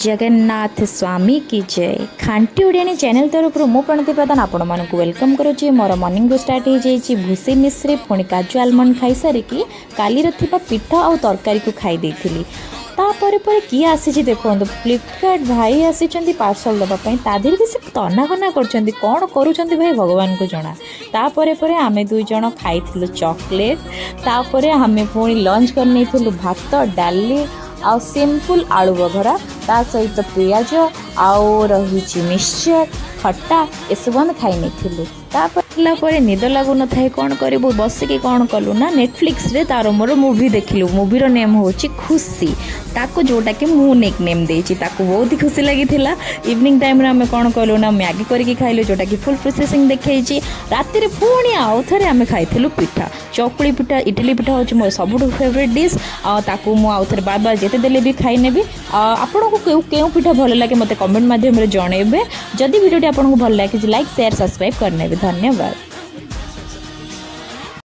ଜଗନ୍ନାଥ ସ୍ୱାମୀ କି ଜୟ। ଖାଣ୍ଟି ଓଡ଼ିଆଣୀ ଚ୍ୟାନେଲ୍ ତରଫରୁ ମୁଁ ପ୍ରଣତି ପ୍ରଧାନ ଆପଣମାନଙ୍କୁ welcome କରୁଛି। ମୋର ମର୍ଣ୍ଣିଂରୁ ଷ୍ଟାର୍ଟ ହେଇଯାଇଛି ଭୁସି ମିଶ୍ରି, ପୁଣି କାଜୁ ଆଲମଣ୍ଡ ଖାଇସାରିକି କାଲିର ଥିବା ପିଠା ଆଉ ତରକାରୀକୁ ଖାଇ ଦେଇଥିଲି। ତାପରେ ପରେ କିଏ ଆସିଛି ଦେଖନ୍ତୁ। ଫ୍ଲିପକାର୍ଟ ଭାଇ ଆସିଛନ୍ତି ପାର୍ସଲ ଦେବା ପାଇଁ। ତା ଦେହରେ ବି ସେ ତନାଘନା କରୁଛନ୍ତି। କ'ଣ କରୁଛନ୍ତି ଭାଇ, ଭଗବାନଙ୍କୁ ଜଣା। ତାପରେ ପରେ ଆମେ ଦୁଇ ଜଣ ଖାଇଥିଲୁ ଚକୋଲେଟ୍। ତାପରେ ଆମେ ପୁଣି ଲଞ୍ଚ କରିନେଇଥିଲୁ ଭାତ, ଡାଲି ଆଉ ସିମ୍ପଲ୍ ଆଳୁ ବଘରା, ତା ସହିତ ପିଆଜ ଆଉ ରହିଛି ମିକ୍ସଚର୍, ଖଟା, ଏସବୁ ଆମେ ଖାଇ ନେଇଥିଲୁ। ତାପରେ ହେଲା ପରେ ନିଦ ଲାଗୁନଥାଏ, କ'ଣ କରିବୁ? ବସିକି କ'ଣ କଲୁ ନା ନେଟଫ୍ଲିକ୍ସରେ ତାର ମୋର ମୁଭି ଦେଖିଲୁ। ମୁଭିର ନେମ୍ ହେଉଛି ଖୁସି, ତାକୁ ଯେଉଁଟାକି ମୁଁ ନିକ୍ ନେମ୍ ଦେଇଛି। ତାକୁ ବହୁତ ହି ଖୁସି ଲାଗିଥିଲା। ଇଭିନିଂ ଟାଇମ୍ରେ ଆମେ କ'ଣ କଲୁ ନା ମ୍ୟାଗି କରିକି ଖାଇଲୁ, ଯେଉଁଟାକି ଫୁଲ୍ ପ୍ରୋସେସିଂ ଦେଖେଇଛି। ରାତିରେ ପୁଣି ଆଉ ଥରେ ଆମେ ଖାଇଥିଲୁ ପିଠା। ଚକୁଳି ପିଠା, ଇଟିଲି ପିଠା ହେଉଛି ମୋର ସବୁଠୁ ଫେଭରେଟ୍ ଡିଶ୍। ଆଉ ତାକୁ ମୁଁ ଆଉ ଥରେ ବାର ବାର ଯେତେ ଦେଲେ ବି ଖାଇନେବି। ଆଉ ଆପଣଙ୍କୁ କେଉଁ କେଉଁ ପିଠା ଭଲ ଲାଗେ, ମୋତେ କମେଣ୍ଟ ମାଧ୍ୟମରେ ଜଣେଇବେ। ଯଦି ଭିଡ଼ିଓଟି ଆପଣଙ୍କୁ ଭଲ ଲାଗିଛି, ଲାଇକ୍, ସେୟାର, ସବସ୍କ୍ରାଇବ୍ କରିନେବେ। ଧନ୍ୟବାଦ।